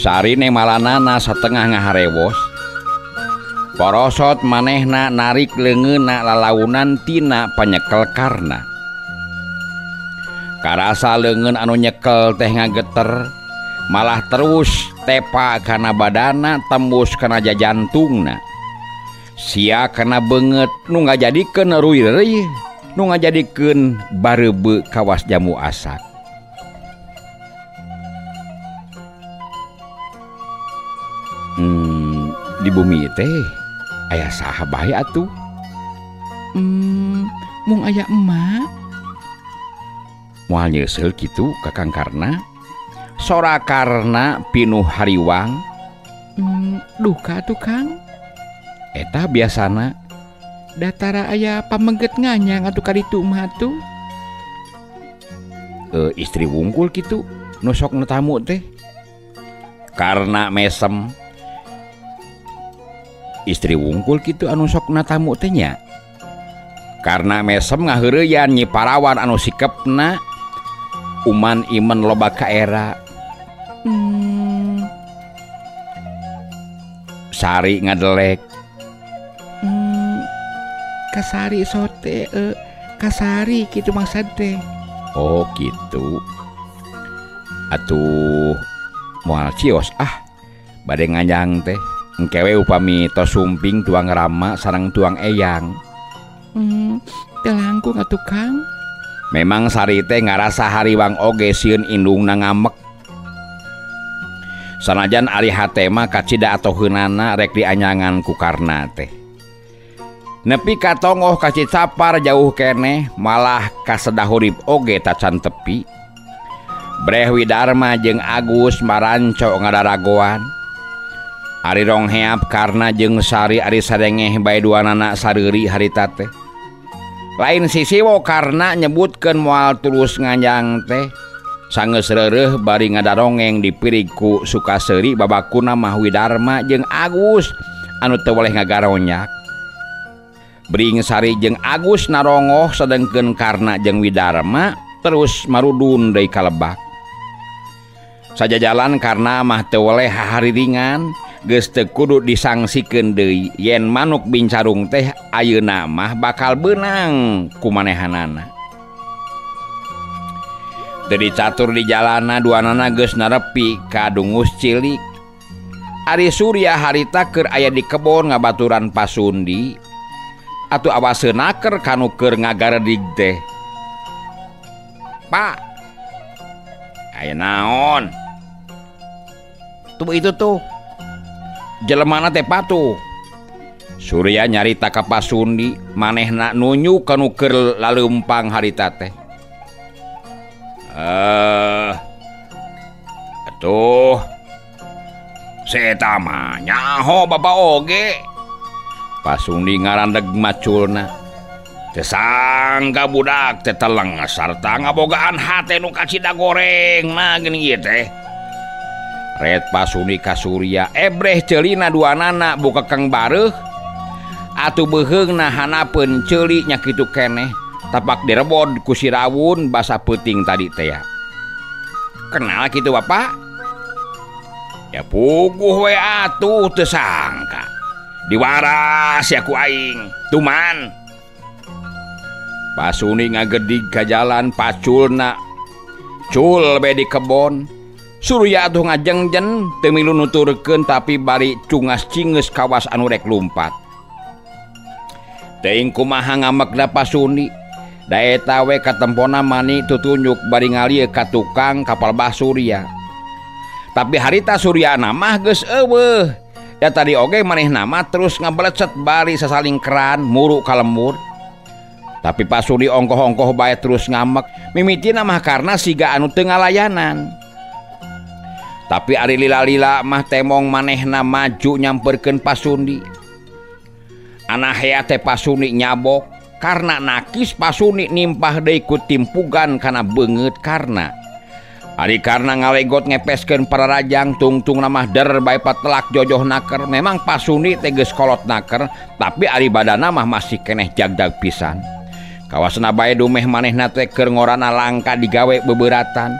Sarine malanana satengah ngaharewos. Porosot manehna narik leungeunna lalaunan tina panyekel Karna. Karasa leungeun anu nyekel teh ngageter, malah terus tepa kana badana tembus kana jajantungna. Sia kana beungeut nu ngajadikeun ruy-reuy, nu ngajadikeun bareubeu kawas jamu asak. Di bumi teh aya saha bae atuh? Mung aya emak. Moal nyeusel kitu Kakang Karna. Sora Karna pinuh hariwang. Duka atuh Kang. Eta biasana datara aya pamengget nganyang atuh kaditu mah atuh. Istri wungkul kitu nu sok netamu teh. Karna mesem. Istri wungkul kitu anu sok natamu teh nya. Karna mesem ngaheureyan Nyi Parawan anu sikepna uman imen loba kaera. Sari ngadelek. Kasari sote kasari kitu maksud teh. Oh kitu. Atuh moal cios ah bade nganjang teh. Engkewe upami tos sumping tuang rama sareng tuang eyang. Teu langkung atuh Kang. Memang Sari teh ngarasa hariwang oge sieun indungna ngamek. Sanajan ari hate mah kacida atoheunana rek dianyangan ku Karna teh. Nepi ka tongoh ka Cicapar jauh keneh malah kasedah hurip oge tacan tepi. Breh Widarma jeung Agus maranco ngadaragoan. Ari rongheap Karna jeung Sari ari sadengeh bae duanana sareuri harita teh. Lain sisiwo Karna nyebutkeun moal tulus nganjang teh. Sanggeus reureuh bari ngadarongeng dipirig ku Sukaseuri babakuna mah Widarma jeung Agus anu teu weleh ngagaronyak. Bring Sari jeung Agus narongoh sedengkeun Karna jeung Widarma terus marudun deui ka lebak. Sajajalan Karna mah teu weleh hahariringan. Geus teu kudu disangsikeun deui yen manuk bincarung teh ayeuna mah bakal beunang ku manehanana. Teu dicatur di jalana duanana geus narepi ka Dungus cilik. Ari Surya harita keur aya di kebon ngabaturan Pasundi atuh awaseun naker kanu keur ngagaredig teh. Pak, aya naon? Tuh itu tuh. Jelemana teh patuh. Surya nyarita ka Pasundi manehna nunjuk kanu keur laleumpang harita teh. Atuh seta mah nyaho bapa oge. Pasundi ngarandeg maculna. Teu sangka budak teh teleng sarta ngabogaan hate nu kacida gorengna geuning ieu teh. Red Pasundi ka Surya ebreh ceulina duanana buka kang bareuh atuh beuheungna hanapeun ceuli nya kitu keneh tapak direbod ku si rawun basa peuting tadi teh. Kenal kitu Bapak? Ya puguh we atuh teu sangka. Diwaras ya ku aing tuman. Pasundi ngagedig ka jalan paculna cul be di kebon. Surya atuh ngajengjen teu milu nuturkeun tapi bari cungas cingeus kawas anu rek lumpat. Teuing kumaha ngamekna Pasundi. Da eta we katempona mani tutunjuk bari ngalieu ka tukang kapal bah Surya. Tapi harita Suryana mah geus eueuh. Da tadi oge manehna mah terus ngabelecet bari sasaling keran muru ka lembur. Tapi Pasundi ongkoh-ongkoh bae terus ngamek. Mimitina mah karena siga anu teu ngalayanan. Tapi ari lila-lila mah temong manehna maju nyamperkeun Pasundi. Anahea teh Pasundi nyabok karena nakis Pasundi nimpah deui ku timpugan kana beungeut Karna. Ari Karna ngalegot ngepeskeun pararajang tungtung mah der bae patelak jojoh naker. Memang Pasundi teh geus kolot naker, tapi ari badana mah masih keneh jagdag pisan. Kawasna bae dumeh manehna teh keur ngorana langka digawe beberatan.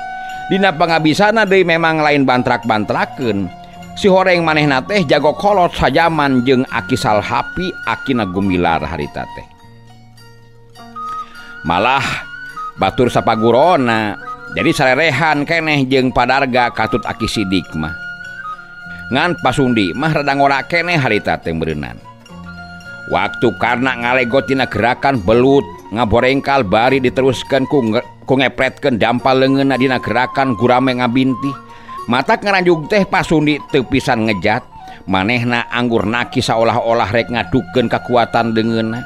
Dina pangabisana deui memang lain bantrak-bantrakeun. Si horeng manehna teh jago kolot sajaman jeung Aki Salhapi akina Gumilar harita teh. Malah batur sapagurona jadi sarerehan keneh jeung padarga katut Aki Sidik mah. Ngan Pasundi mah rada ngora keneh harita teh meureunan. Waktu karena ngalegotina gerakan belut ngaborengkal bari diteruskeun ku ngepretkeun dampal leungeunna dina gerakan gurame ngabintih. Matak ngaranjug teh Pasundi teu pisan ngejat, manehna anggur naki saolah-olah rek ngadukeun kakuatan leungeunna.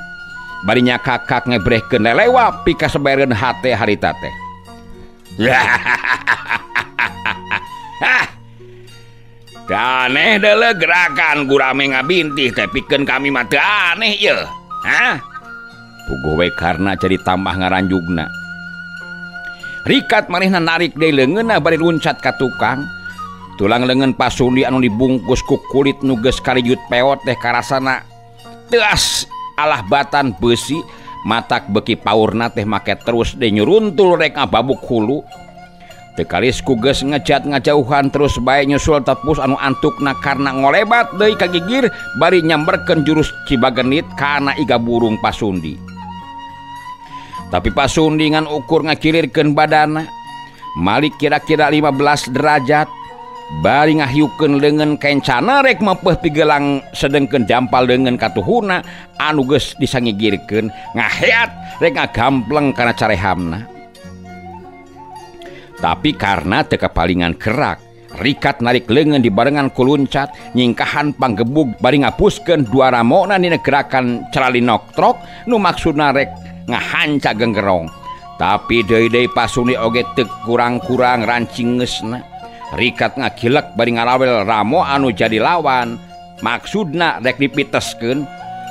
Bari nyakakak ngebrehkeun lelewa pikasebereun hate harita teh. Aneh deuleu gerakan gurame ngabintih teh pikeun kami mah teu aneh ieu. Hah? Puguh we karna jadi tambah ngaranjugna. Rikat manehna narik deui leungeunna bari luncat ka tukang. Tulang leungeun Pasundi anu dibungkus ku kulit nu geus karijut peot teh karasana teuas alah batan beusi, matak beuki paurna teh make terus deui nyuruntul rek ngababuk hulu. Teu kalis ku geus ngejat ngajauhan terus bae nyusul tepus anu antukna karna ngolebat deui ka gigir bari nyamberkeun jurus Cibagenit kana iga burung Pasundi. Tapi Pasundi ngan ukur ngakilirkeun badana malik kira-kira 15 derajat bari ngahiukeun leungeun kencana rek mepeuh pigelang sedengkeun dampal leungeun katuhuna anu geus disangigirkeun ngaheat rek ngagampleng kana carehamna. Tapi karena teu kapalingan gerak, rikat narik leungeun dibarengan ku luncat nyingkahan panggebug bari ngapuskeun dua ramona dina gerakan calalinoktrok nu maksudna rek ngahanca genggerong. Tapi deui-deui Pasundi oge teu kurang-kurang rancingeusna. Rikat ngagilek bari ngarawel ramo anu jadi lawan, maksudna rek dipiteskeun.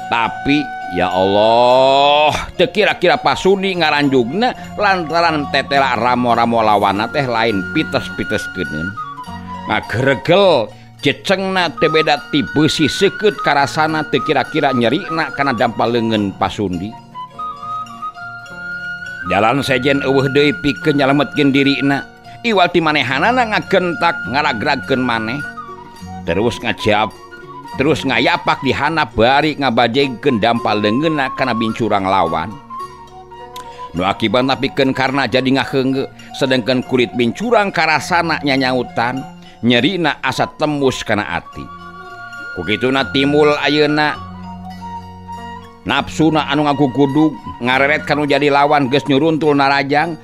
Tapi ya Allah, teu kira-kira Pasundi ngaranjugna lantaran tetela ramo-ramo lawanna teh lain pites-piteskeuneun. Ngageregel jecengna teu beda ti beusi seukeut karasana teu kira-kira nyerina kana dampal leungeun Pasundi. Jalan sejen eueuh deui pikeun nyalametkeun dirina. Iwal ti manehanana ngagentak ngaragragkeun maneh. Terus ngajab, terus ngayapak di handap bari ngabajegkeun dampal leungeunna kana bincurang lawan. Nu akibatna pikeun karna jadi ngaheungeu, sedengkeun kulit bincurang karasana nyanyautan, nyerina asa tembus kana ati. Ku kituna timbul ayeuna nafsuna anu ngagugudug ngareret kanu jadi lawan geus nyuruntul narajang.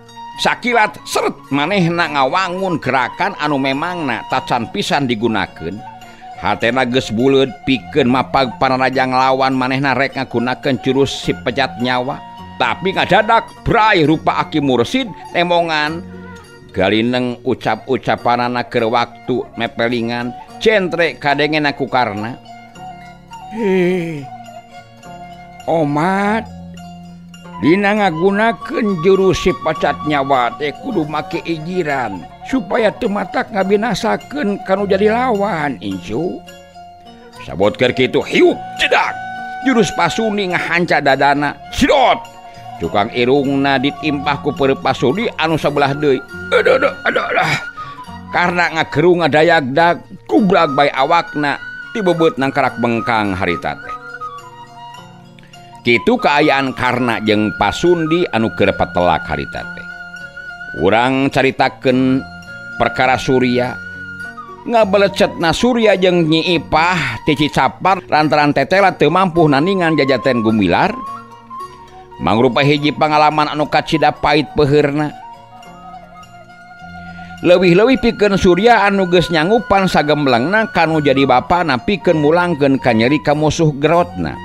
Sakilat seret manehna ngawangun gerakan anu memangna tacan pisan digunakeun. Hatena geus buleud pikeun mapag panarajang lawan manehna rek ngagunakeun jurus si pecat nyawa. Tapi ngadadak bray rupa Aki Mursid nemongan galineng ucap-ucapanana keur waktu mepelingan centre kadengena ku Karna. Heh, omat dina ngagunakeun jurus si pecat nyawa teh kudu make ijiran supaya teu matak ngabinasakeun kanu jadi lawan incu. Sabot keur kitu hiup cedak jurus Pasundi ngahanca dadana sidot cukang irungna ditimpah ku peureup Pasundi anu sabelah deui. Aduh aduh aduh aduh. Karna ngagerung ngadayagdag kubrag bae awakna tibebeut nangkarak bengkang harita teh. Kitu kaayaan Karna jeung Pasundi anu keur patelak harita teh. Urang caritakeun perkara Surya. Ngabelecetna Surya jeung Nyi Ipah ti Cicapar lantaran tetela teu mampu naningan jajaten Gumilar. Mangrupa hiji pangalaman anu kacida pait peuheurna. Leuwih-leuwih pikeun Surya anu geus nyangupan sagemblengna kanu jadi bapana pikeun mulangkeun kanyeri ka musuh gerotna.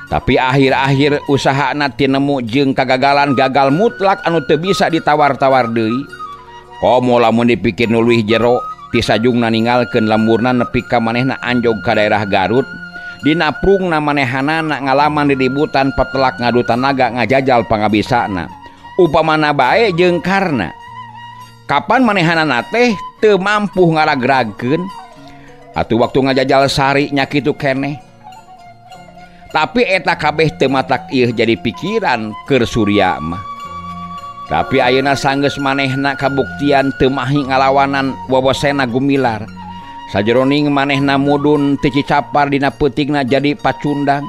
Tapi akhir-akhir usahana tinemu jeung kagagalan gagal mutlak anu teu bisa ditawar-tawar deui. Komo lamun dipikir nu leuwih jero ti sajungna ninggalkeun lemburna nepi ka manehna anjog ka daerah Garut. Dina prungna manehanana ngalaman diributan petelak ngadu tanaga ngajajal pangabisana. Upamana bae jeung Karna. Kapan manehanana teh teu mampu ngaragragkeun atuh waktu ngajajal sari nya kitu keneh. Tapi eta kabeh teu matak ieu jadi pikiran keur Surya mah. Tapi ayeuna sanggeus manehna kabuktian teu mahi ngalawanan wewesena Gumilar. Sajeroning manehna mudun teu cicapar dina peutingna jadi pacundang.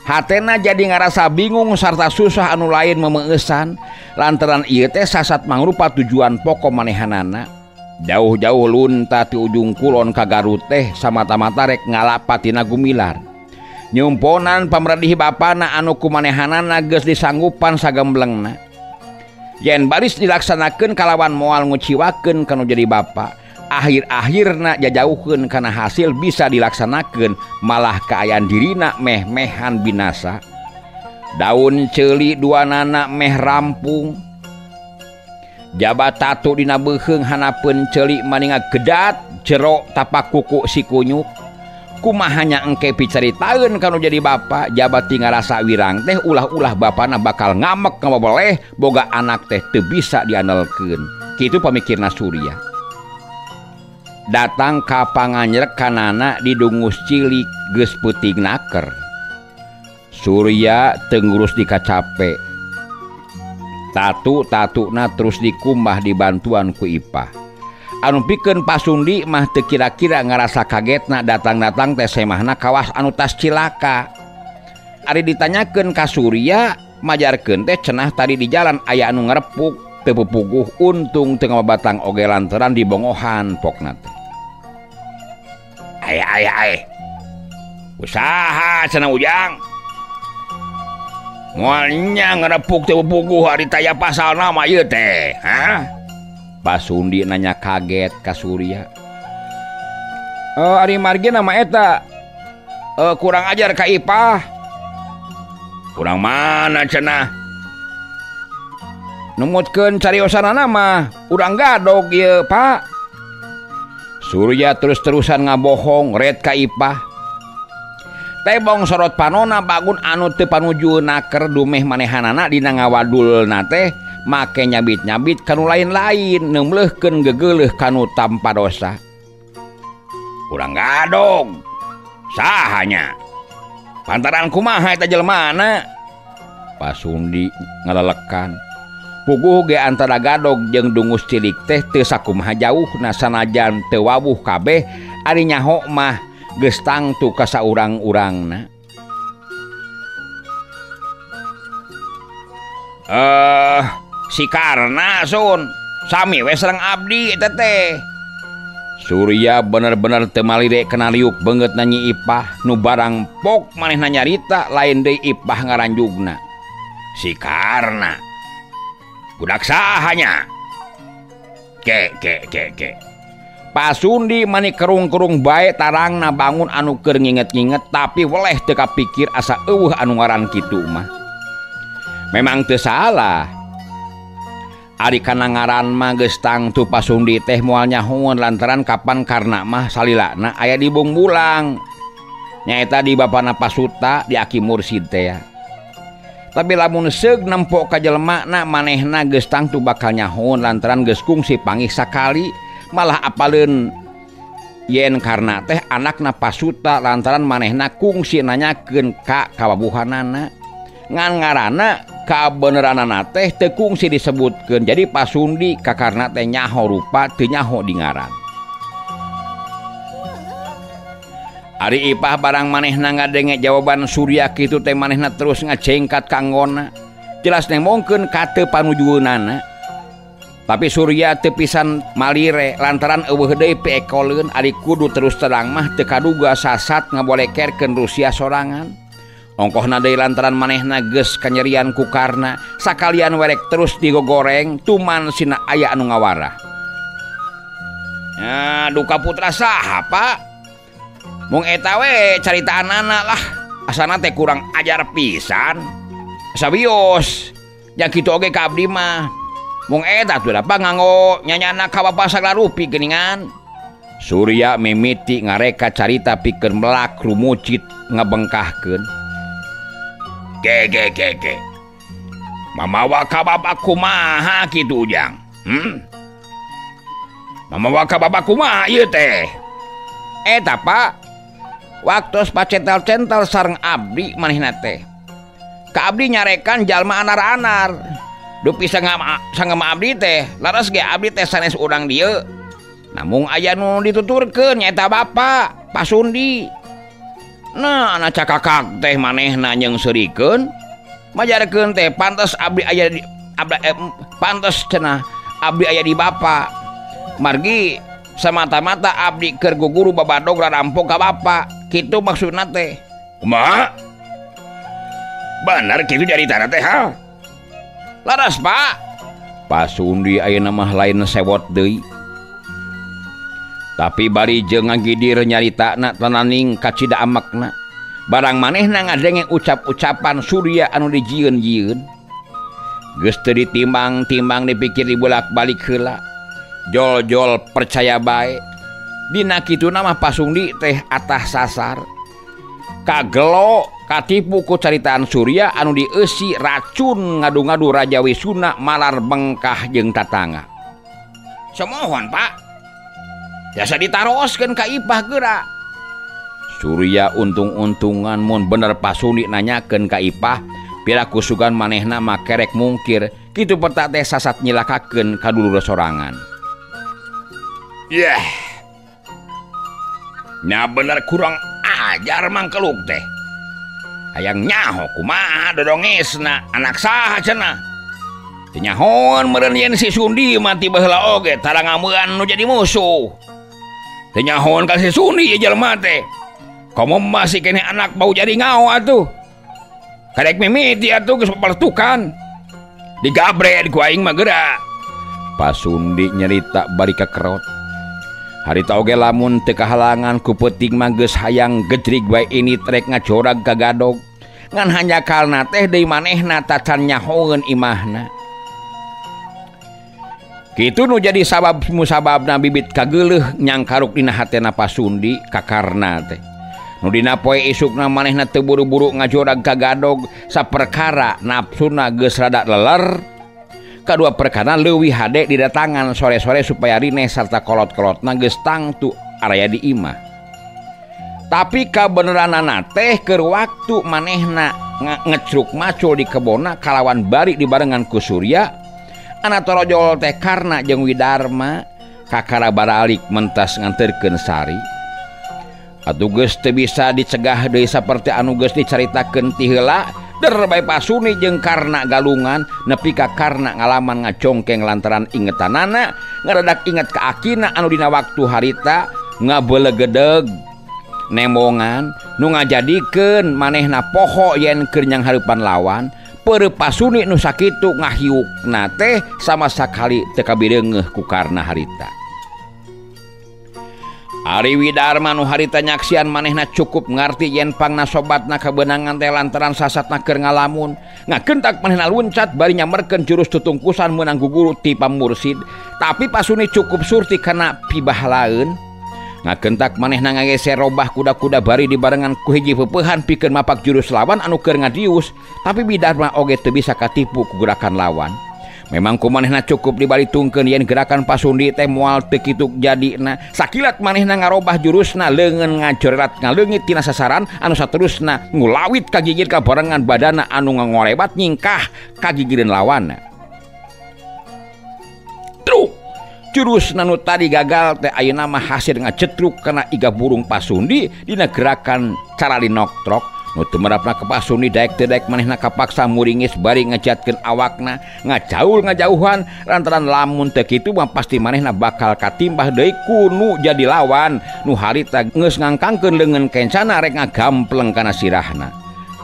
Hatena jadi ngarasa bingung sarta susah anu lain memeueusan lantaran ieu teh sasat mangrupa tujuan pokok manehanana. Jauh-jauh lunta ti ujung kulon ka Garut teh samata-mata rek ngalapatina Gumilar. Nyumponan pamredih bapana anu ku manehanana geus disanggupan sagemblengna. Yen baris dilaksanakeun kalawan moal nguciwakeun kanu jadi bapa, akhir-akhirna jajauhkeun kana hasil bisa dilaksanakeun malah kaayaan dirina meh-mehan binasa. Daun ceuli duanana meh rampung. Jabat tatu dina beuheung hanapeun ceuli maninga gedat jero tapak kuku si kunyuk. Kumaha nya engke picaritaeun kanu jadi bapa, jabat ti ngarasa wirang teh ulah-ulah bapana bakal ngamek ngaboleh boga anak teh teu bisa diandelkeun. Kitu pamikirna Surya. Datang ka panganyrek kanana di dungus cilik geus peuting naker. Surya teu ngurus dikacape. Tatu-tatuna terus dikumbah dibantuan ku Ipah. Anu pikeun Pasundi mah teu kira-kira ngarasa kagetna datang-datang teh semahna kawas anu tas cilaka. Ari ditanyakeun ka Surya majarkeun teh cenah tadi di jalan aya anu ngarepuk teu pupuguh untung teu ngabatang oge lantaran dibongohan pokna teh. Ay ay ay. Usaha cenah Ujang. Moal nya ngarepuk teu pupuguh ari taya pasalna mah ieu teh, ha? Pasundi nanya kaget ka Surya. Ari margi nama eta kurang ajar ka Ipah. Kurang mana cenah? Numutkeun cariosanana mah urang gadog ieu, Pak. Surya terus-terusan ngabohong red ka Ipah. Tebong sorot panona bangun anu teu panuju naker dumeh manehanana dina ngawadulna teh make nyabit-nyabit kanu lain-lain neumleuhkeun gegeuleuh kanu tanpa dosa. Urang gadog sahanya pantaran kumaha eta jelmana? Pasundi ngalelekan. Puguh ge antara gadog jeung dungus cilik teh teu sakumaha jauhna sanajan teu wawuh kabeh ari nyaho mah geus tangtu ka saurang-urangna. Si Karna sun sami we sareng abdi eta teh. Surya bener-bener teu malire kana liuk beungeut na Nyi Ipah nu barang pok manehna nyarita lain deui Ipah ngaranjugna. Si Karna budak sahanya? Ke ke ke ke. Pasundi mani kerung-kerung bae tarangna bangun anu keur nginget-nginget tapi weleh teu kapikir asa eueuh anu ngaran kitu mah. Memang teu salah. Ari kana ngaran mah geus tangtu Pasundi teh moal nyahoeun lantaran kapan Karna mah salilana aya di Bungbulang. Nyaeta di bapana Pasuta di Aki Mursid teh. Tapi lamun seug nempo ka jelemana manehna geus tangtu bakal nyahoeun lantaran geus kungsi pangih sakali malah apaleun yen Karna teh anakna Pasuta lantaran manehna kungsi nanyakeun ka kawabuhanana. Ngan ngaranna kabeneranana teh teu kungsi disebutkeun jadi Pasundi ka Karna teh nyaho rupa teu nyaho di ngaran. Ari Ipah barang manehna ngadenge jawaban Surya kitu teh manehna terus ngacengkat kanggona. Jelas nembongkeun ka teu panujueunana. Tapi Surya teu pisan malire lantaran eueuh deui piekoleun ari kudu terus terang mah teu kaduga sasat ngabolekerkeun Rusia sorangan. Ongkohna deui lantaran manehna geus kanyerian ku Karna sakalian werek terus digogoreng tuman sina aya anu ngawarah. Ya, duka putra saha, Pak? Mung eta we caritaanana lah. Asana teh kurang ajar pisan. Sabios, nya kitu oge ka abdi mah. Mung eta tuh da nganggo nyanyana ka bapa sagala rupi geuningan. Surya mimiti ngareka carita pikeun melak rumucit ngabengkahkeun. Ge ge ge ge. Mamawa ka bapa kumaha kitu Ujang? Mamawa ka bapa kumaha ieu teh? Eta Pak, waktos pacentel-centel sareng abdi manehna teh. Ka abdi nyarekan jalma anar-anar. Dupi sangema abdi teh laras ge abdi teh sanes urang dieu. Namung aya nu dituturkeun nyaeta bapa Pasundi. Nah, ana cakakak teh manehna nyeungseurikeun. Majarkeun teh pantes abdi aya di abdi, pantes cenah abdi aya di bapa. Margi samata-mata abdi keur guguru babadog rarampok ka bapa. Kitu maksudna teh. Kumaha? Bener kitu caritana teh ha? Laras Pak. Pasundi ayeuna mah lain sewot deui. Tapi bari jeung ngagidir nyaritana tananing kacida amakna. Barang manehna ngadenge ucap-ucapan Surya anu dijieun-jieun. Geus teu ditimbang-timbang dipikir dibolak-balik heula. Jol-jol percaya bae. Dina kituna mah Pasundi teh atah sasar. Kagelo katipu ku caritaan Surya anu dieusi racun ngadu-ngadu Raja Wisuna malar bengkah jeung tatangga. Semohon Pak. Jasa ditaroskeun ka Ipah geura. Surya untung-untungan mun bener Pasundi nanyakeun ka Ipah, piraku sugan manehna mah kerek mungkir, kitu peta teh sasat nyilakakeun ka dulur sorangan. Yeh. Nya bener kurang ajar mangkeluk teh. Hayang nyaho kumaha dodongesna anak saha cenah. Teu nyahoan meureun yen si Sundi mah ti baheula oge tara ngamean nu jadi musuh. Teu nyahoan ka si Sundi ieu jelema teh. Komo masih keneh anak bau jadi ngao atuh. Karek mimiti atuh geus papartukan. Digabred ku aing mah geura. Pasundi nyerita bari kakerot. Harita oge lamun teu kahalangan ku peuting mah geus hayang gejrig bae ini trek ngacorag ka gadog. Ngan hanjakalna teh deui manehna tacan nyahoeun imahna. Kitu nu jadi sabab musababna bibit kageuleuh nyangkaruk dina hatena Pasundi kakarna teh. Nu dina poe isukna manehna teu buru-buru ngajorag ka gadog saperkara nafsuna geus rada leler. Kadua perkara leuwih hade didatangan sore-sore supaya rineh sarta kolot-kolotna geus tangtu araya di imah. Tapi kabeneranana teh keur waktu manehna ngecruk macul di kebonna kalawan bari dibarengan ku Surya, ana torojol teh Karna jeung Widarma kakara baralik mentas nganterkeun Sari. Atuh geus teu bisa dicegah deui saperti anu geus dicaritakeun ti heula. Der bae Pasuni jeung Karna galungan nepi ka Karna ngalaman ngacongkeng lantaran ingetanana ngaradak inget ka akina anu dina waktu harita ngabelegedeg nembongan nu ngajadikeun manehna poho yen keur nyanghareupan lawan. Peureup Pasuni nu sakitu ngahiukna teh sama sakali teu kabireungeuh ku Karna harita. Ari Widarma nu harita nyaksian manehna cukup ngarti yen pangna sobatna kabeunangan teh lantaran sasatna keur ngalamun. Ngagentak manehna luncat bari nyamerkeun jurus tutungkusan meunang guguru ti pamursid. Tapi Pasuni cukup surti kana pibahlaeun. Ngagentak manehna ngageser robah kuda-kuda bari dibarengan ku hiji peupehan pikeun mapak jurus lawan anu keur ngadius. Tapi Widarma oge teu bisa katipu ku gerakan lawan. Memang ku manehna cukup dibalitungkeun yen gerakan Pasundi teh moal teu kitu jadina. Sakilat manehna ngarobah jurusna leungeun ngajorelat ngaleungit tina sasaran anu saterusna ngulawit kagigir kabarengan badana anu ngorebat nyingkah kagigireun lawanna. Truk jurusna nu tadi gagal teh ayeuna mah hasil ngacetruk kana iga burung Pasundi dina gerakan cara linoktrok. Nu teu merapna ka Pasundi daek teu daek manehna kapaksa muringis bari ngejatkeun awakna ngajaul ngajauhan lantaran lamun teu kitu mah pasti manehna bakal katimbah deui ku nu jadi lawan nu harita geus ngangkangkeun leungeun kencana rek ngagampleng kana sirahna.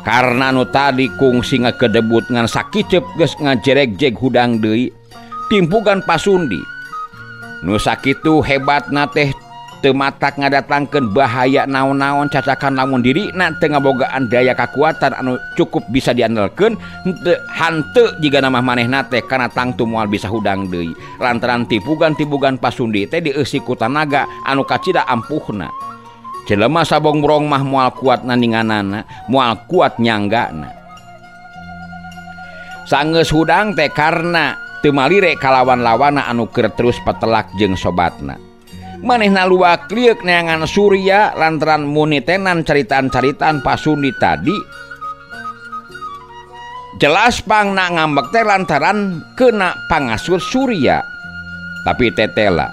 Karna nu tadi kungsi ngakedebut ngan sakiceup geus ngajeregjeg hudang deui timpugan Pasundi nu sakitu hebatna teh teu matak ngadatangkeun bahaya naon-naon cacakan lamun dirina teu ngabogaan daya kakuatan anu cukup bisa diandalkeun henteu hanteu jigana mah manehna teh kana tangtu moal bisa hudang deui lantaran tipugan-tipugan Pasundi teh dieusi ku tanaga anu kacida ampuhna. Jelema sabongbrong mah moal kuat nandinganana, moal kuat nyanggana. Sanggeus hudang teh karna teu malire kalawan-lawana anu keur terus patelak jeung sobatna. Manehna luak lieuk neangan Surya lantaran munitenan caritaan-caritaan Pasundi tadi. Jelas pangna ngambek teh lantaran kena pangasur Surya. Tapi tetela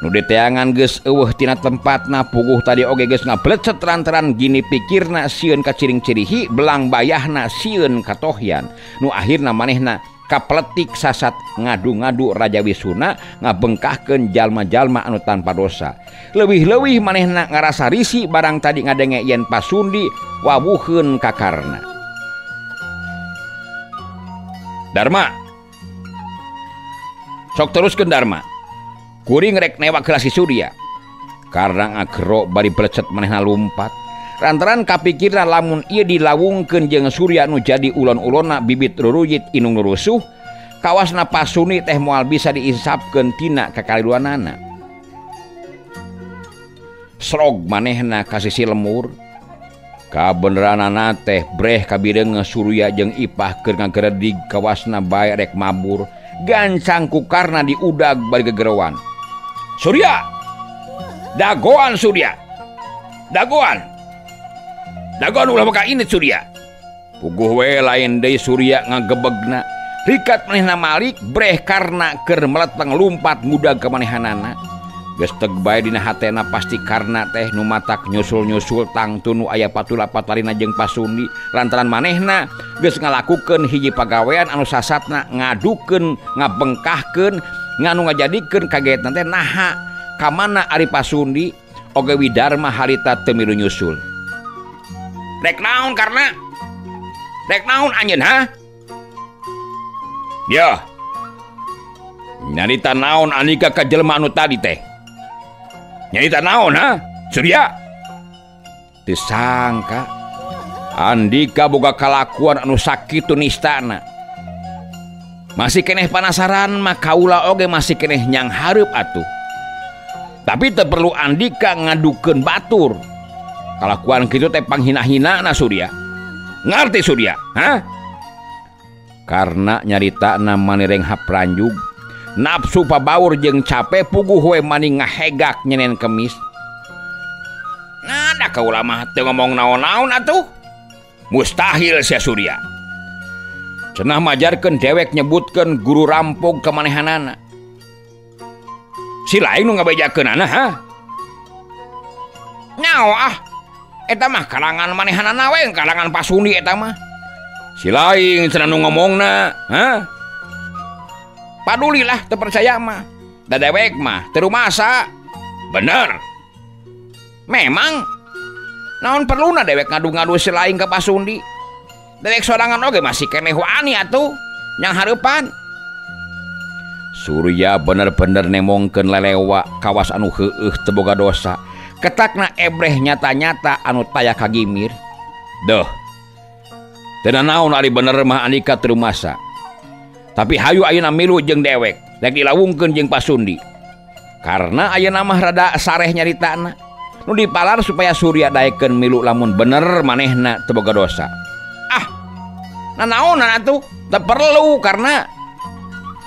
nu diteangan geus eueuh tina tempatna puguh tadi oge geus ngablecet lantaran gini pikirna sieun ka ciring-cirihi belang bayahna sieun katohyan nu akhirna manehna kapletik sasat ngadu-ngadu Raja Wisuna ngabengkahkeun jalma-jalma anu tanpa dosa. Leuwih-leuwih manehna ngarasa risi barang tadi ngadenge yen Pasundi wawuheun ka Karna. Darma, sok teruskeun Darma. Kuring rek newak heula si Surya. Karna ngagero bari blecet manehna lumpat. Lantaran kapikirna lamun ieu dilawungkeun jeung Surya nu jadi ulon-ulonna bibit ruruyit inung nu rusuh, kawasna Pasuni teh moal bisa diinsapkeun tina kakaliruanana. Srog manehna ka sisi lemur. Kabeneranana teh breh kabireungeun Surya jeung Ipah keur ngageredig kawasna bae rek mabur, gancang ku Karna diudag bari gegeroan. Surya! Dagoan Surya! Dagoan! Dagoan ulah bakal ini Surya. Puguh we lain deui Surya ngagebegna. Rikat manehna malik breh Karna keur meleteng lumpat ngudag ka manehanana. Geus teg bae dina hatena pasti Karna teh nu matak nyusul-nyusul tangtu nu aya patula patalina jeung Pasundi lantaran manehna geus ngalakukeun hiji pagawean anu sasatna ngadukeun ngabengkahkeun nganu ngajadikeun kagetna teh naha ka mana ari Pasundi oge Widarma harita teu milu nyusul. Rek naon Karna? Rek naon anjeun ha? Yeuh. Nyarita naon Andika ka jelema anu tadi teh? Nyarita naon ha? Surya. Teu sangka Andika boga kalakuan anu sakitu nistana. Masih keneh panasaran mah kaula oge masih keneh nyang hareup atuh. Tapi teu perlu Andika ngadukeun batur. Kalakuan kitu teh panghina-hinana Surya. Ngarti Surya, ha? Karna nyaritana manireng hapranjug, nafsu pabaur jeung cape puguh we mani ngahegak nyenen kemis. Nah, da kaula mah teu ngomong naon-naon atuh. Mustahil sia Surya. Cenah majarkeun dewek nyebutkeun guru rampog ka manehanana. Si lain nu ngabejakeunana ha? Nyaho ah. Eta mah kalangan manehanana we, kalangan Pasundi eta mah. Si lain cenah nu ngomongna, ha? Padulilah teu percaya mah. Da dewek mah teu rumasa. Bener. Memang naon perluna dewek ngadu-ngadu si lain ka Pasundi. Dewek sorangan oge masih keneh wani atuh nyang hareupan. Surya bener-bener nemongkeun lelewa kawas anu heueuh teu boga dosa. Ketakna ebreh nyata-nyata anu taya kagimir. Duh. Teu naon ari bener mah Andika teu rumasa. Tapi hayu ayeuna milu jeung dewek, rek dilawungkeun jeung Pasundi. Karena ayeuna mah rada sareh nyaritana. Nu dipalar supaya Surya daekeun milu lamun bener manehna teu boga dosa. Ah. Nanaonan atuh? Teu perlu karena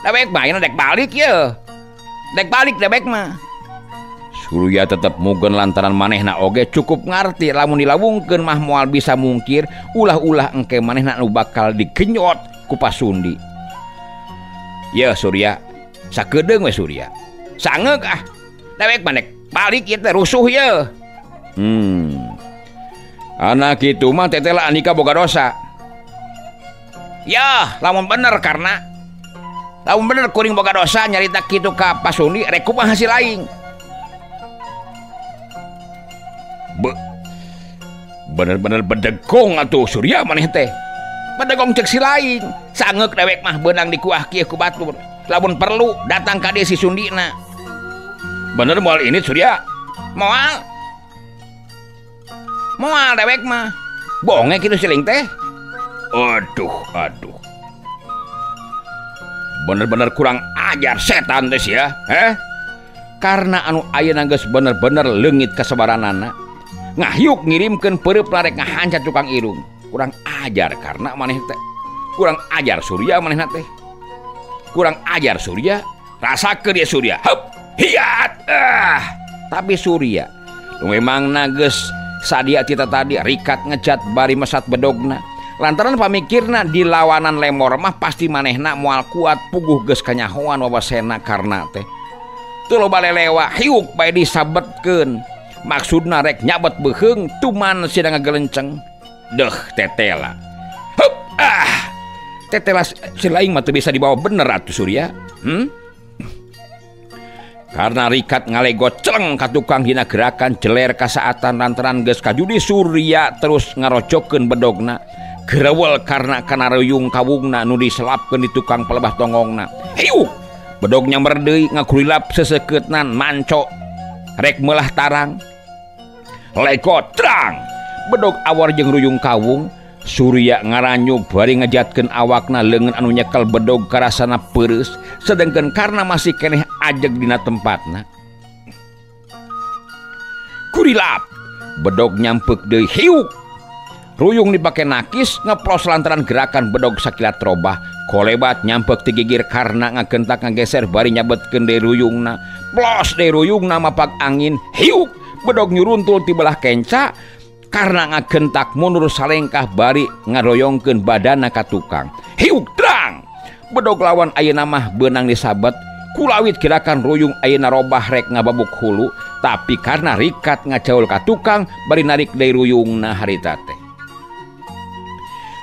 dewek mah ayeuna dek balik ye. Dek balik dewek mah. Surya tetep mugen lantaran manehna oge cukup ngarti lamun dilawungkeun mah moal bisa mungkir ulah-ulah engke manehna nu bakal digenyot ku Pasundi. Yeuh Surya, sakedeung we Surya. Sangeuk ah. Dewek mah dek balik ieu teh rusuh yeuh. Anak kitu mah tetela Andika boga dosa. Yeuh, lamun bener karena lamun bener kuring boga dosa nyarita kitu ka Pasundi rek kumaha si lain. Bener-bener bedegong atuh Surya maneh teh. Bedegong cek si lain. Sangeuk dewek mah beunang dikuah kieu ku batur. Lamun perlu datang ka dieu si Sundina. Bener moal ini Surya? Moal. Moal dewek mah. Bonge kitu siling teh. Aduh, aduh. Bener-bener kurang ajar setan teh sia, heh? Karena anu ayeuna geus bener-bener leungit kasabaranana. Ngahyuk ngirimkeun peureub larek ngahancat tukang irung. Kurang ajar karena maneh teh. Kurang ajar Surya manehna teh. Kurang ajar Surya. Rasakeun dia Surya. Hup, hiat. Ah. Tapi Surya nu memangna geus sadia tita tadi rikat ngejat bari mesat bedogna. Lantaran pamikirna di lawanan lemor mah pasti manehna moal kuat puguh geus kanyahoan wawasena Karna teh. Teu loba lelewa hiuk bae disabetkeun. Maksudna rek nyabet beuheung tuman sida ngagelenceng. Deuh tetela. Hup ah. Tetela si laing mah teu bisa dibawa bener atuh Surya. Karena Rikat ngalegot celeng ka tukang dina gerakan jeler kasaatan lantaran geus kajudi Surya terus ngarojokeun bedogna. Gerewel karena kana ruyung kawungna nu diselapkeun di tukang pelebah tonggongna. Hiuk! Bedognya merdeui ngagurilap sesekeutnan manco rek meulah tarang. Legot terang! Bedog awor jeung ruyung kawung. Surya ngaranyug bari ngejatkeun awakna leungeun anu nyekel bedog karasana peureus sedengkeun karena masih keneh ajeg dina tempatna. Kurilap! Bedog nyampek deui hiuk! Ruyung dipake nakis ngeplos lantaran gerakan bedog sakilat robah. Kolebat nyampek ti gigir karena ngagentak ngageser bari nyabetkeun deui ruyungna. Plos deui ruyungna mapak angin hiuk! Bedog nyuruntul ti belah kenca karena ngagentak mundur salengkah bari ngaroyongkeun badana ka tukang. Hiuk terang! Bedog lawan ayeuna mah beunang disabet. Kulawit gerakan ruyung ayeuna robah rek ngababuk hulu, tapi karena Rikat ngajaul ka tukang bari narik deui ruyungna harita teh.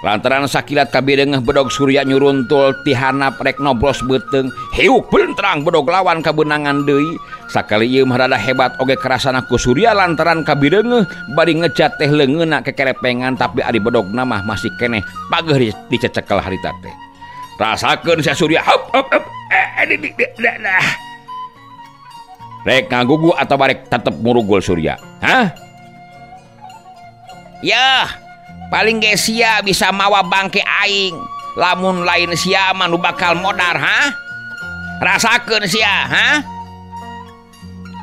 Lantaran sakilat kabireungeuh bedog Surya nyuruntul ti handap rek nobros beuteung, hiuk bentrang bedog lawan kabeunangan deui. Sakali ieu mah rada hebat oge karasana ku Surya lantaran kabireungeuh bari ngejat teh leungeunna kekerepengan tapi ari bedogna mah masih keneh pageuh dicecekel harita teh. Rasakeun sia Surya hup hup hup rek ngagugu atawa rek tetep murugul Surya. Hah? Yah, paling ge sia bisa mawa bangke aing. Lamun lain sia mah nu bakal modar, ha? Rasakeun sia, ha?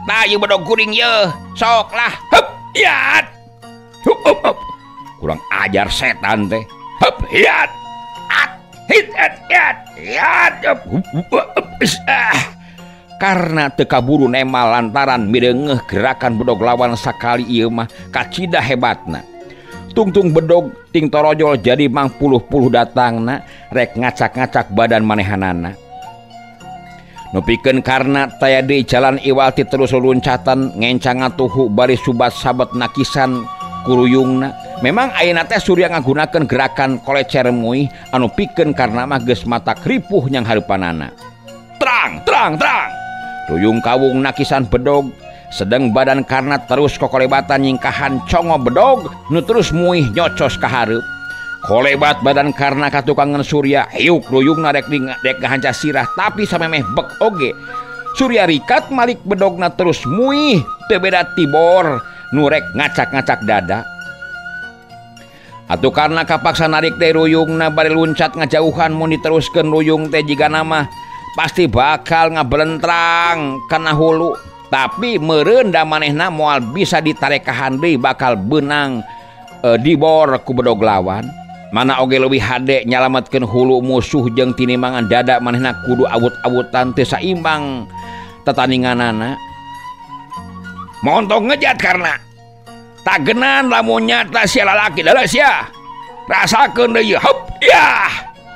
Tah ieu bedog kuring yeuh, sok lah. Hup, hiat. Hup, hup, hup. Kurang ajar setan teh. Hup, hiat. At, hit, at, hiat. Hiat. Hup, hup, hup. Ah. Karena teu kaburu nemal lantaran mireungeuh gerakan bedog lawan sakali ieu mah kacida hebatna. Tungtung bedog ting torojol jadi mangpuluh-puluh datangna rek ngacak-ngacak badan manehanana. Nupikeun karena taya deui jalan iwalti terus luncatan ngencang ngatuhu bari subat sabet nakisan kuruyungna. Memang ayeuna teh Surya ngagunakeun gerakan kolecer muih anu pikeun karena mah geus mata kripuh nyang hareupanana. Terang, terang, terang. Ruyung kawung nakisan bedog sedang badan karena terus kokolebatan nyingkahan congo bedog nu terus muih nyocos ka hareup. Kolebat badan karena katukangan Surya hiuk ruyungna rek ngahanca sirah tapi samemeh bek oge. Surya rikat malik bedogna terus muih teu beda tibor nu rek ngacak-ngacak dada. Atuh karena kapaksa narik teh ruyungna bari luncat ngajauhan mun diteruskeun ruyung teh jigana mah pasti bakal ngabelentrang kana hulu. Tapi meureun da manehna moal bisa ditarekahan deui bakal beunang dibor ku bedog lawan. Mana oge leuwih hade nyalametkeun hulu musuh jeung tinimangan dada manehna kudu awut-awutan teu saimbang tataninganana. Montong ngejat karena tagenan lamun nyata sia lalaki dalah sia. Rasakeun deui hup yah.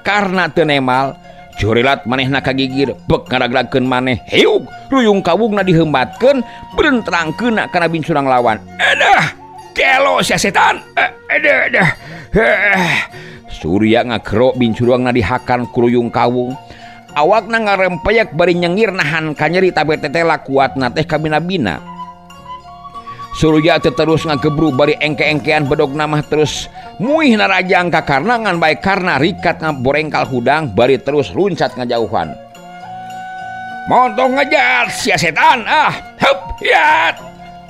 Karena teu nemal jurilat manehna kagigir bek ngaragragkeun maneh hiuk ruyung kawungna diheumbatkeun brentrangkeunna kana bincurang lawan. Aduh, kelo sia setan. Aduh, aduh. Surya ngagerok bincurangna dihakan ku ruyung kawung. Awakna ngarempeyek bari nyengir nahan kanyeri tapi tetela kuatna teh kabina-bina. Surya teh terus ngagebru bari engke-engkean bedogna mah terus muih narajang ka karna ngan bae karna rikat ngaborengkal hudang bari terus luncat ngajauhan. Montong ngejat sia setan ah, hup hiat.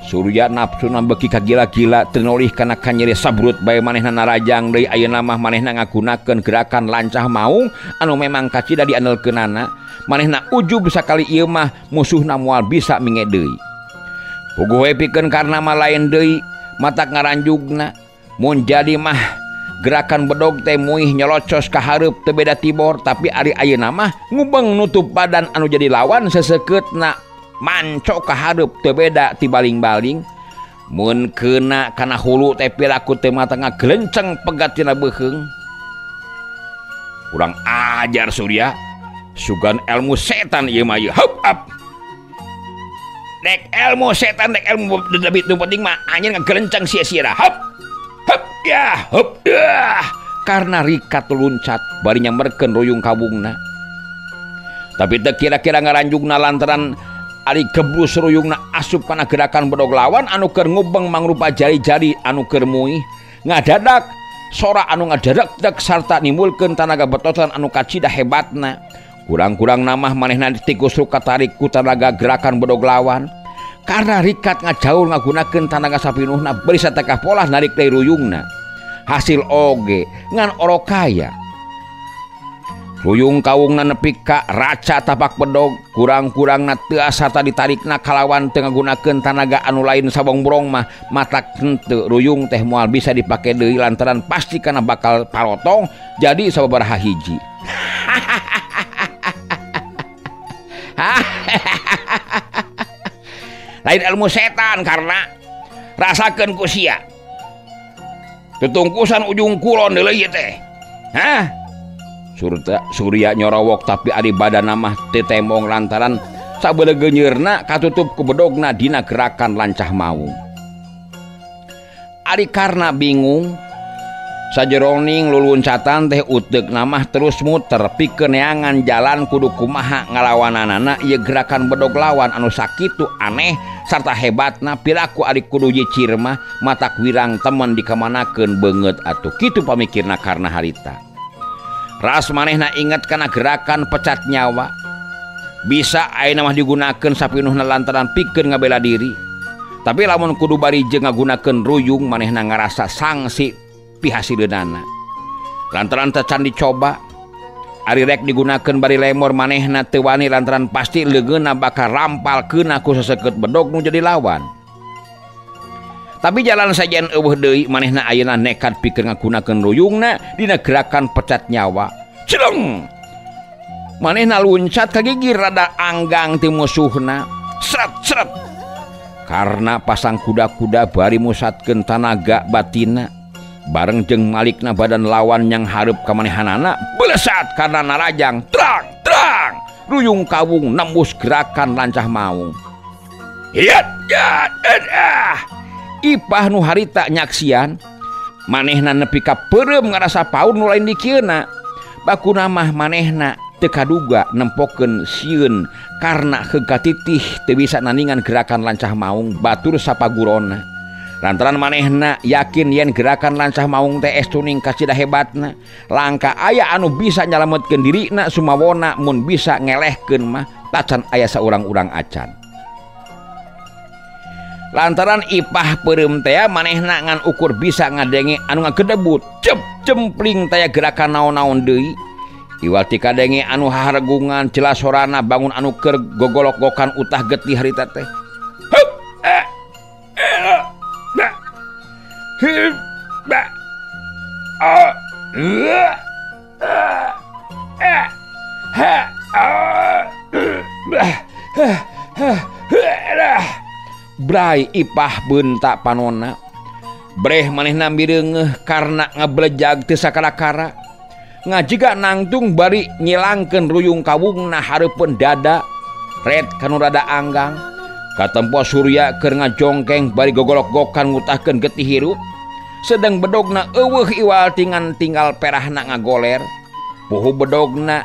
Surya nafsuna beuki kagila-gila teu nolih kana kanyeri sabrut bae manehna narajang deui ayeuna mah manehna ngagunakeun gerakan lancah maung anu memang kacida diandelkeunana. Manehna ujub sakali ieu mah musuhna moal bisa minge deui. Puguh we pikeun karna mah lain deui matak ngaranjugna. Mun jadi mah gerakan bedog teh muih nyelocos ka hareup teu beda tibor tapi ari ayeuna mah ngubeng nutup badan anu jadi lawan sesekeutna manco ka hareup teu beda ti baling-baling. Mun keuna kana hulu teh piraku teu mata ngagelenceng pegat tina beuheung. Kurang ajar Surya. Sugan ilmu setan ieu mah ieu. Hup up. Dek ilmu setan dek ilmu lebih nu penting mah anjeun ngagerenceng sia-sia. Hup. Hup ya, hup ya. Karena Rikat luncat bari nyamberkeun ruyung kawungna. Tapi teu kira-kira ngaranjungna lantaran ari gebrus ruyungna asup kana gerakan bedog lawan anu keur ngubeng mangrupa jari-jari anu keur muih. Ngadadak sora anu ngadadak sarta nimbulkeun tanaga betotan anu kacida hebatna. Kurang-kurang namah manehna tikus katarik ku tanaga gerakan bedog lawan. Karena Rikat ngajaul ngagunakeun tanaga sapinuhna bari satekah polah narik deui ruyungna. Hasil oge ngan orokaya. Ruyung kawungna nepi ka raca tapak bedog, kurang-kurangna teu sarta ditarikna kalawan teu ngagunakeun tanaga anu lain sabongbrong mah matak henteu ruyung teh moal bisa dipake deui lantaran pasti kana bakal parotong jadi sababaraha hiji. Lain ilmu setan karena rasakeun ku sia. Tutungkusan ujung kulon deui teh. Hah? Surya nyorowok tapi ari badanna mah teu tembong lantaran sabeulegeunyeurna katutup ku bedogna dina gerakan lancah maung. Ari karna bingung sajeroning luluncatan teh uteukna mah terus muter pikeun neangan jalan kudu kumaha ngalawananana ieu gerakan bedog lawan anu sakitu aneh sarta hebatna piraku ari kudu nyicir mah matak wirang temen dikamanakeun beungeut atuh kitu pamikirna karna harita. Ras manehna inget kana gerakan pecat nyawa bisa ayeuna mah digunakeun sapinuhna lantaran pikeun ngabela diri. Tapi lamun kudu bari jeung ngagunakeun ruyung manehna ngarasa sangsi pihasileunana. Lantaran teu can dicoba ari rek digunakeun bari lemor manehna teu wani lantaran pasti leungeunna bakal rampal keuna ku seseukeut bedog nu jadi lawan. Tapi jalan sajian eueuh deui manehna ayeuna nekat pikeun ngagunakeun ruyungna dina gerakan pecat nyawa. Celeng! Manehna luncat ka gigir rada anggang ti musuhna. Sret sret. Karena pasang kuda-kuda bari musatkeun tanaga batina bareng jeung malikna badan lawan yang hareup ka manehanana belesat karena narajang trang trang ruyung kawung nembus gerakan lancah maung. Hiat ya ah. Ipah nu harita nyaksian manehna nepi ka peureum ngarasa paur nu lain dikieuna. Bakuna mah manehna teu kaduga nempokeun sieun karena heugatitih teu bisa naningan gerakan lancah maung batur sapagurona. Lantaran manehna yakin yen gerakan lancah maung teh estuning kacida hebatna, langka aya anu bisa nyalametkeun dirina sumawona mun bisa ngelehkeun mah tacan aya saurang-urang acan. Lantaran Ipah peureum teh manehna ngan ukur bisa ngadenge anu ngagedebut cep cempling taya gerakan naon-naon deui. Iwal ti kadenge anu haregungan jelas sorana bangun anu keur gogolok-gokan utah getih harita teh. Hup eh eh ba hi ba a eh ha a ba ha ha. Brai Ipah bentak panona. Breh manehna mireungeuh karena ngablejag teu sakara-kara. Ngajiga nangtung bari nyilangkeun ruyung kawungna hareupeun dada. Red kanu rada anggang. Katempo Surya keur ngajongkeng bari gogolok-gokan ngutahkeun getih hirup. Sedang bedogna eueuh iwal tingan tinggal perahna ngagoler. Puhu bedogna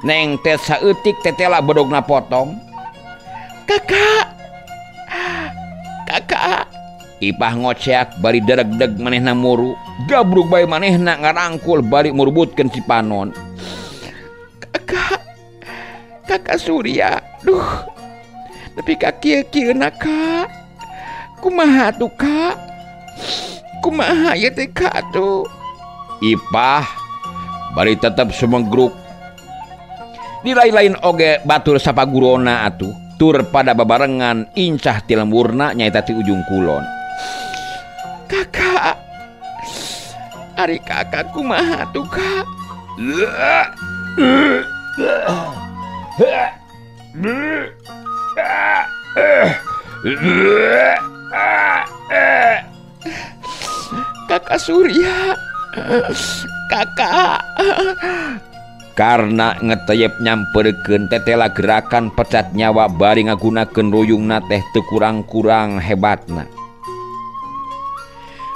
neng tet saeutik tetela bedogna potong. Kakak. Kakak. Ipah ngoceak bari dereg-deg manehna muru. Gabruk bae manehna ngarangkul bari murbutkeun si panon. Kakak. Kakak Surya. Duh. Nepi ka kieu-kieuna Kak. Kumaha atuh Kak? Kumaha ieu teh Kak atuh? Ipah bari tetep sumegruk. Di lain-lain oge batur sapagurona atuh. Tur pada babarengan incah ti lemburna nyaeta ti ujung kulon. Kakak. Ari kakak kumaha tuh Kak? Kakak Surya. Kakak. Karena ngeteyep nyamperkeun tetela gerakan pecat nyawa bari ngagunakeun ruyungna teh teu kurang-kurang hebatna.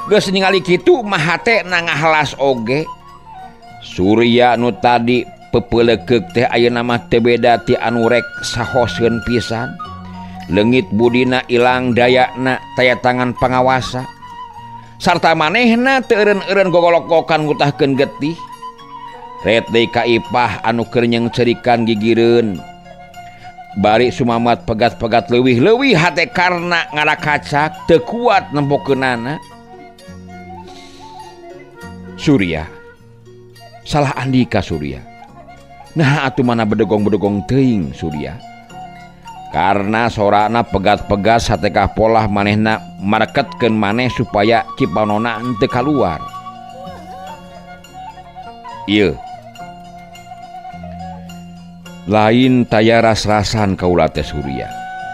Geus ningali kitu mah hatena ngahalas oge. Surya nu tadi pepeulekeuk teh ayeuna mah teu beda ti anu rek sahoseun pisan. Leungit budina ilang dayana taya tangan pangawasa. Sarta manehna teu eureun-eureun gogolok-gokan ngutahkeun getih. Ret deui ka Ipah anu keur nyeungceurikan gigireun. Bari sumamat pegat-pegat leuwih-leuwih hate karna ngarakacak teu kuat nempokeunana. Surya, salah Andika Surya. Nah atuh mana bedegong-bedegong teuing Surya. Karena sorana pegat-pegat satekah polah manehna mareketkeun maneh supaya cipanona henteu kaluar. Ieu lain taya ras-rasan kaula teh Surya.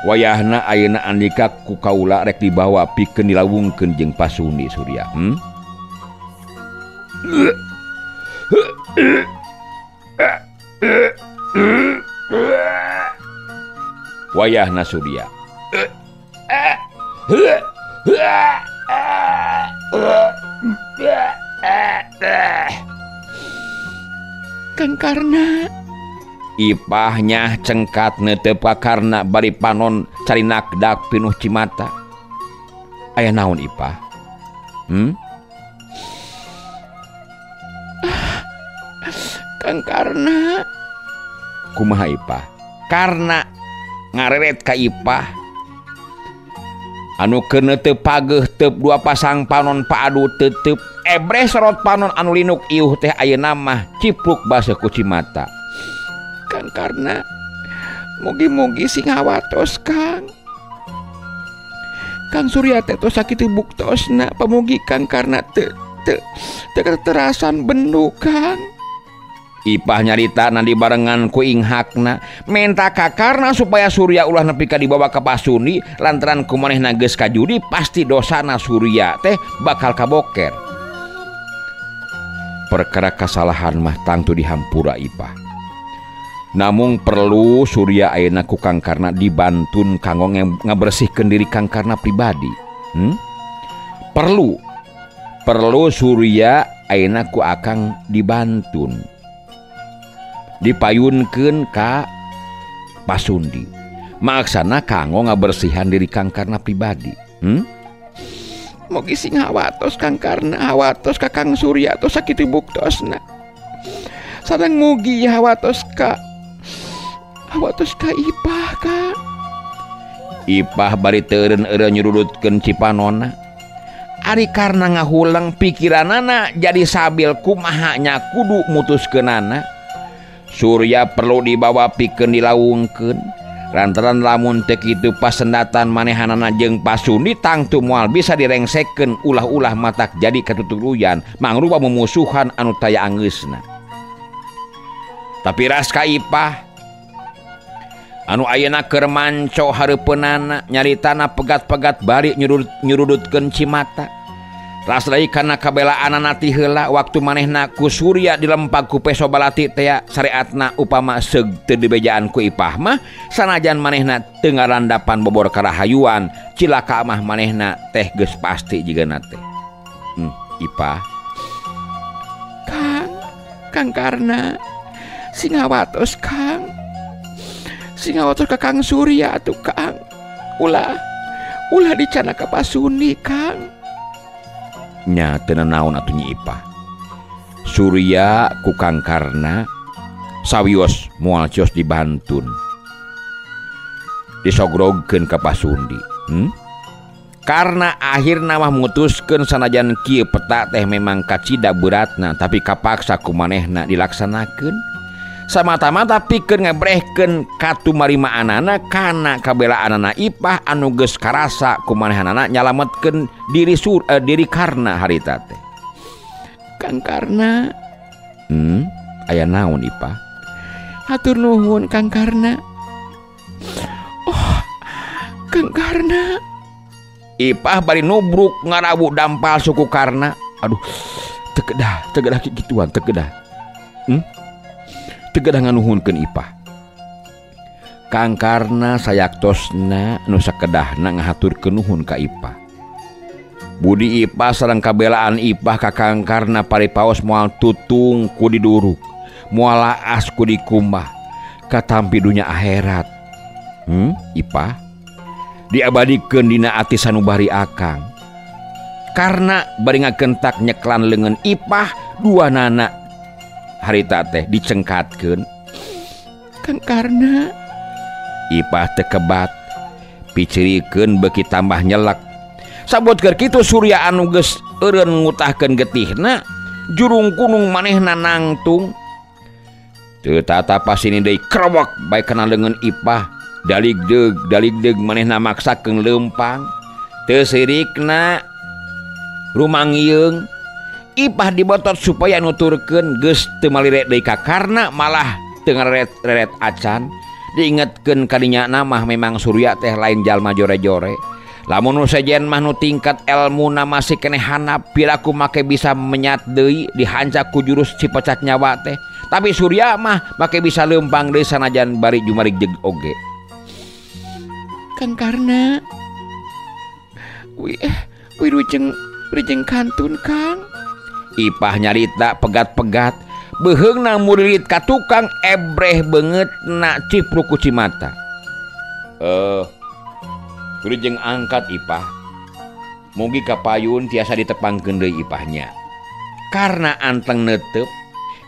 Wayahna ayeuna Andika ku kaula rek dibawa pikeun dilawungkeun jeung Pasundi Surya. Wayahna Surya. Kang Karna. Ipahnya cengkat neuteup ka Karna bari panon carinakdak pinuh cimata. Aya naon Ipah? Kang Karna. Kumaha Ipah? Karna ngareret ka Ipah anu keur neuteup pageuh teup dua pasang panon paadu tetep ebreh sorot panon anu linuk iuh teh ayeuna mah cipluk baseuh ku cimata. Kang Karna, mugi-mugi sing hawatos Kang. Kang Surya teh tos sakitu buktosna pamugi Kang Karna teu teu teu terasan bendu Kang. Ipah nyarita na dibarengan ku inghakna menta ka Karna supaya Surya ulah nepi ka dibawa ka Pasundi lantaran ku manehna geus kajudi pasti dosana Surya teh bakal kaboker. Perkara kasalahan mah tangtu dihampura Ipah. Namung perlu Surya ayeuna ku Kang Karna dibantun kanggo ngabersihkeun diri Kang Karna pribadi. Perlu perlu Surya ayeuna ku akang dibantun. Dipayunkeun ka Pasundi. Maksana kanggo ngabersihan diri Kang Karna pribadi. Mugi sing hawatos Kang Karna, hawatos ka Kang Surya tos sakitu buktosna. Sareng mugi hawatos ka Ipah Kang. Ipah bari teu eureun-eureun nyurudutkeun cipanona. Ari Karna ngahuleng pikiranana jadi sabil kumaha nya kudu mutuskeunana. Surya perlu dibawa pikeun dilawungkeun. Lantaran lamun teu kitu pasendatan manehanana jeung Pasundi tangtu moal bisa direngsekeun ulah-ulah matak jadi katuturuyan mangrupa mumusuhan anu taya angeusna. Tapi ras ka Ipah anu ayeuna keur manco hareupeunana nyaritana pegat-pegat bari nyurudutkeun cimata. Ras deui kana kabelaanana ti heula waktu manehna ku Surya dilempag ku peso balati tea syariatna upama seug teu dibejaan ku Ipah mah sanajan manehna teu ngarandapan bobor karahayuan cilaka mah manehna teh geus pasti jigana teh. Ipah. Kang, Kang Karna sing hawatos Kang. Sing hawatos ka Kang Surya atuh Kang. Ulah ulah dicana ka Pasundi Kang. Nya teu nanaon atuh Nyi Ipah. Surya ku Kang Karna sawios moal cios dibantun. Disogrogkeun ka Pasundi. Karna akhirna mah mutuskeun sanajan kieu peta teh memang kacida beratna tapi kapaksa ku manehna dilaksanakeun. Samata-mata pikeun ngebrehkeun katumarimaanana kana kabelaanana Ipah anu geus karasa ku manehanana nyalametkeun diri diri Karna harita teh. Kang Karna. Aya naon Ipah? Hatur nuhun Kang Karna. Oh, Kang Karna. Ipah bari nubruk ngarawu dampal suku Karna. Aduh, tekedah gituan, tekedah. teu gadah nganuhunkeun Ipah. Kang Karna sayaktosna nu sakedahna ngahaturkeun nuhun ka Ipah. Budi Ipah sareng kabelaan Ipah ka Kang Karna paripaos moal tutung ku diduruk, moal laas ku dikumbah, katampi dunya akhirat. Ipah diabadikeun dina ati sanubari akang. Karna bari ngagentak nyeklan leungeun Ipah dua nana harita teh dicengkatkeun. Kang Karna Ipah teu kebat, picirikeun beuki tambah nyelek. Sabot keur kitu Surya anu geus eureun ngutahkeun getihna, jurung kunung manehna nangtung. Teu tata pasini deui krewek bae kana leungeun Ipah, daligdeug daligdeug manehna maksakeun leumpang. Teu sirikna rumangieung. Ipah dibotot supaya nuturkeun geus teu malire deui ka Karna malah teu ngareret-reret acan. Diingetkeun kadinya mah memang Surya teh lain jalma jore-jore. Lamun nu sejen mah nu tingkat elmuna masih keneh hanap piraku make bisa menyat deui dihancak ku jurus cipecat nyawa teh. Tapi Surya mah make bisa leumpang deui sanajan bari jumarik jeung oge. Kang Karna wirujeng kantun Kang. Ipah nyarita pegat-pegat beuheungna murilit ka tukang ebreh beungeutna cipruk ku cimata. Wirujeng angkat Ipah. Mugi kapayun tiasa ditepangkeun deui Ipahnya. Karena anteng neuteup,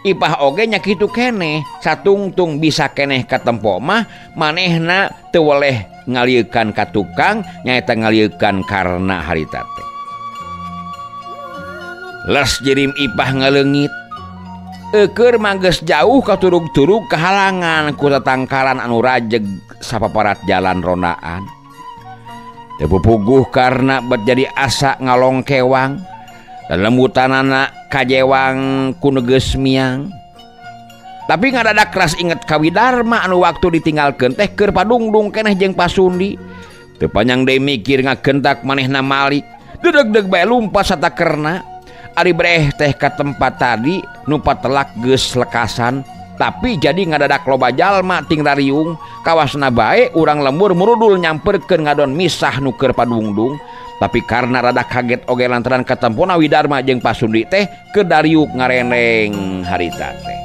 Ipah oge nya kitu keneh, satungtung bisa keneh katempo mah manehna teu weleh ngaliekan ka tukang nyaeta ngaliekan karena harita teh. Les jirim Ipah ngaleungit. Eukeur mah geus jauh katurug-turug kahalangan ku tatangkalan anu rajeg sapaparat jalan rondaan. Teu pupuguh karena bet jadi asa ngalongkewang dan lembutanana kajewang ku nu geus miang. Tapi ngadadak keras inget ka Widarma anu waktu ditinggalkeun teh keur padungdung keneh jeung Pasundi. Teu panjang deui mikir ngagentak manehna malik. Dedeg-deg bae lumpat satakerna. Ari breh teh ka tempat tadi nu patelak geus lekasan, tapi jadi ngadadak loba jalma ting rariung kawasna bae urang lembur murudul nyamperkeun ngadon misah nu keur padungdung. Tapi karena rada kaget oge lantaran katempona Widarma jeung Pasundi teh kedariuk ngareneng harita teh.